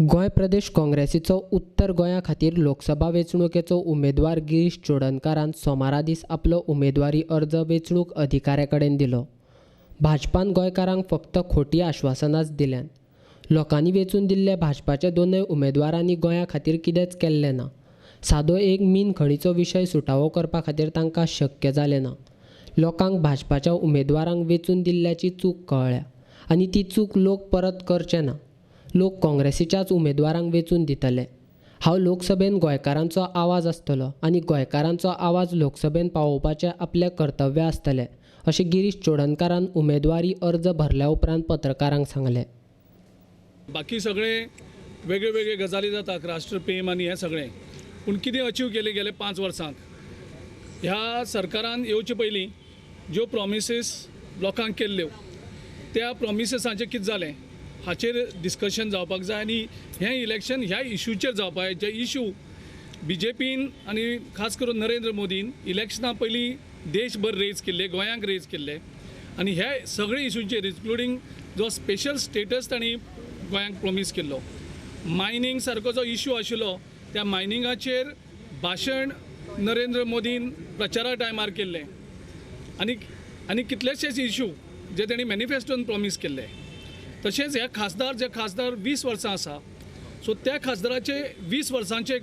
गोंय प्रदेश काँग्रेसीचो उत्तर गोंया खातीर लोकसभा वेंचणुकेचो उमेदवार गिरीश चोडणकारान सोमारा दीस आपलो उमेदवारी अर्ज वेंचणूक अधिकाऱ्या कडेन दिलो. भाजपान गोंयकारांक फक्त खोटी आश्वासनाच दिल्यात. लोकांनी वेंचून दिल्ले भाजपाचे दोनूय उमेदवारांनी गोंया खातीर कितेंच केल्लें ना. सादो एक मीन खणीचो विशय सुटावो करपा खातीर तांकां शक्य जालें ना. लोकांक भाजपाच्या उमेदवारांक वेंचून दिल्ल्याची चूक कळ्ळ्या आनी ती चूक लोक परत करचे ना. लोक काँग्रेसीच्याच उमेदवारांक वेंचून दितले. हांव लोकसभेन गोंयकारांचो आवाज आसतलो आनी गोंयकारांचो आवाज लोकसभेन पावोवपाचें आपलें कर्तव्य आसतलें अशें गिरीश चोडणकारान उमेदवारी अर्ज भरल्या उपरांत पत्रकारांक सांगलें. बाकी सगळे वेगळे वेगळे गजाली जातात, राष्ट्रप्रेम आनी हें सगळें, पूण कितें अचीव केलें गेले 5 वर्सांक ह्या सरकारान येवचे पयलीं ज्यो प्रॉमिसीस लोकांक केल्ल्यो त्या प्रॉमिसीसांचें कितें जालें हाचेर डिस्कशन जावपाक जाय आनी हें इलेक्शन ह्या इशूचेर जावपाक जाय. जे इशू बीजेपीन आनी खास करून नरेंद्र मोदीन इलेक्शना पयलीं देशभर रेज केल्ले, गोंयांक रेज केल्ले आनी ह्या सगळे इशूंचेर इन्क्लुडींग जो स्पेशल स्टेटस तांणी गोंयांक प्रॉमीस केल्लो, मायनींग सारको जो इशू आशिल्लो त्या मायनिंगाचेर भाशण नरेंद्र मोदीन प्रचारा टायमार केल्लें आनी आनी कितलेशेच इशू जे तांणी मॅनिफेस्टोन प्रॉमीस केल्ले. तशेंच हे खासदार जे खासदार 20 वर्सां आसा सो त्या खासदाराचे 20 वर्सांचे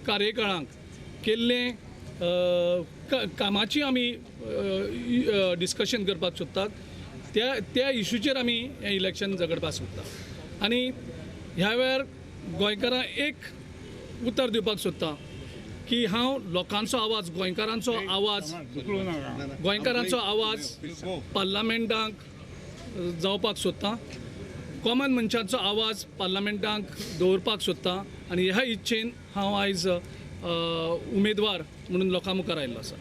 कार्यकाळांक केल्लें कामाची आमी डिस्कशन करपाक सोदतात. त्या त्या इशूचेर आमी हें इलेक्शन झगडपाक सोदता आनी ह्या वेळार गोंयकारांक एक उतर दिवपाक सोदता की हांव लोकांचो आवाज, गोंयकारांचो आवाज, गोंयकारांचो आवाज पार्लमेंटाक जावपाक सोदता, कॉमन मनशांचो आवाज पार्लमेंटाक दवरपाक सोदता आनी ह्या इच्छेन हांव आयज उमेदवार म्हणून लोकां मुखार आयिल्लो आसा.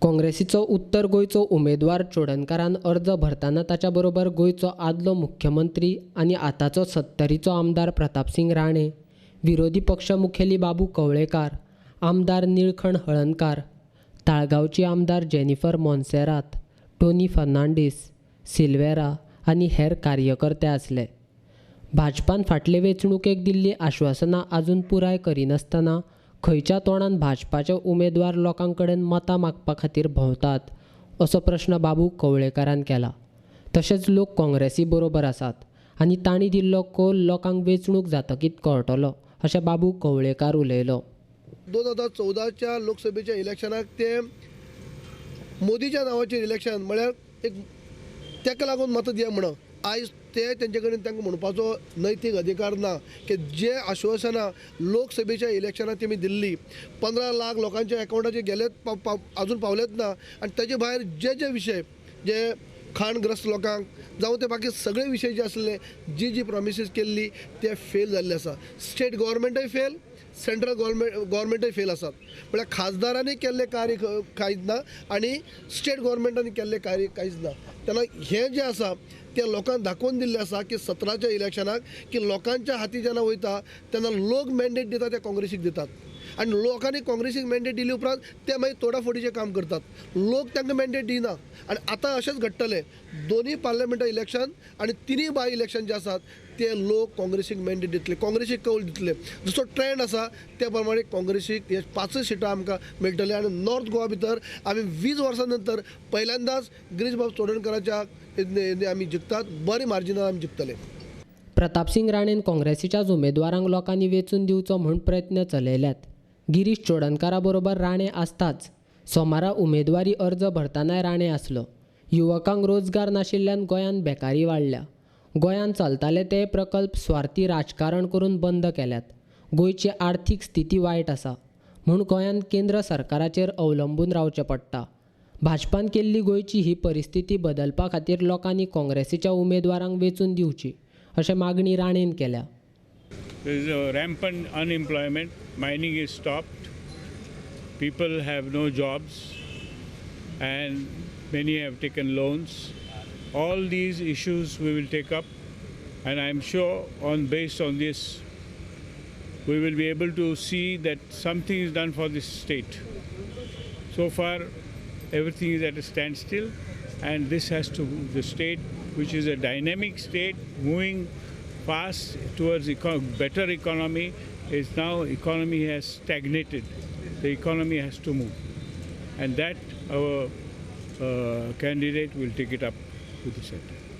काँग्रेसीचो उत्तर गोंयचो उमेदवार चोडणकारान अर्ज भरतना ताच्या बरोबर गोंयचो आदलो मुख्यमंत्री आनी आतांचो सत्तरीचो आमदार प्रतापसिंग राणे, विरोधी पक्ष मुखेली बाबू कवळेकार, आमदार निळखण हळणकार, ताळगांवची आमदार जेनिफर मोन्सेरात, टोनी फर्नांडीस, सिल्वेरा आनी हेर कार्यकर्ते आसले. भाजपान फाटले वेंचणुकेक दिल्लीं आश्वासनां आजून पुराय करिनासतना खंयच्या तोंडान भाजपाचे उमेदवार लोकां कडेन मतां मागपा खातीर भोंवतात असो प्रश्न बाबू कवळेकारान केला. तशेंच लोक काँग्रेसी बरोबर आसात आनी तांणी दिल्लो कौल लोकांक वेंचणूक जातकीच कळटलो अशें बाबू कवळेकार उलयलो. 2014च्या लोकसभेच्या इलेक्शनाक ते मोदीच्या नांवाचेर इलेक्शन म्हळ्यार एक ताका लागून मतां दिया म्हणून आयज ते तेंचे कडेन तांकां म्हणपाचो नैतीक अधिकार ना की जे आश्वासनां लोकसभेच्या इलेक्शनाक तेमी दिल्ली 15 लाख लोकांच्या एकावंटाचेर गेलेच आजून पावलेच ना आनी ताजे भायर जे जे विशय जे खाणग्रस्त लोकांक जावं ते बाकी सगळे विशय जे आसले जी जी प्रॉमिसीस केल्ली ते फेल जाल्ले आसा. स्टेट गव्हर्मेंटय फेल, सेंट्रल गव्हर्मेंटय फेल आसात. म्हळ्यार खासदारांनी केल्लें कार्य कांयच ना आनी स्टेट गव्हर्मेंटांनी केल्लें कार्य कांयच ना. तेन्ना हें जें आसा तें लोकांक दाखोवन दिल्लें आसा की 17च्या इलेक्शनाक की लोकांच्या हाती जेन्ना वयता तेन्ना लोक मॅन्डेट दिता ते काँग्रेसीक दितात आनी लोकांनी काँग्रेसीक मॅन्डेट दिली उपरांत ते मागीर तोडाफोडीचें काम करतात. लोक तांकां मॅन्डेट दिना आनी आतां अशेंच घडटलें. दोनूय पार्लमेंटा इलेक्शन आनी तिनूय बाय इलेक्शन जे आसात ते लोक काँग्रेसीक मॅन्डेट दितले, काँग्रेसीक कौल दितले. जसो ट्रेंड आसा त्या प्रमाणे काँग्रेसीक हे 5 सिटां आमकां मेळटले आनी नॉर्थ गोवा भितर आमी 20 वर्सां नंतर पहिल्यांदाच गिरीशबाब चोडणकाराच्या आमी जिखतात, बरे मार्जिनान आमी जिखतले. प्रतापसिंग राणेन काँग्रेसीच्याच उमेदवारांक लोकांनी वेंचून दिवचो म्हूण प्रयत्न चलयल्यात. गिरीश चोडणकारा बरोबर राणे आसताच. सोमारा उमेदवारी अर्ज भरतनाय राणे आसलो. युवकांक रोजगार नाशिल्ल्यान गोंयांत बेकारी वाडल्या. गोंयांत चलताले ते प्रकल्प स्वार्थी राजकारण करून बंद केल्यात. गोंयची आर्थीक स्थिती वायट आसा म्हूण गोंयांत केंद्र सरकाराचेर अवलंबून रावचें पडटा. भाजपान केल्ली गोंयची ही परिस्थिती बदलपा खातीर लोकांनी काँग्रेसीच्या उमेदवारांक वेंचून दिवची अशें मागणी राणेन केल्या. There is a rampant unemployment, mining is stopped, people have no jobs and many have taken loans. All these issues we will take up and I am sure based on this we will be able to see that something is done for this state. So far everything is at a standstill and this has to, the state which is a dynamic state moving fast towards better economy. Is now economy has stagnated. The economy has to move, and that our candidate will take it up to the center.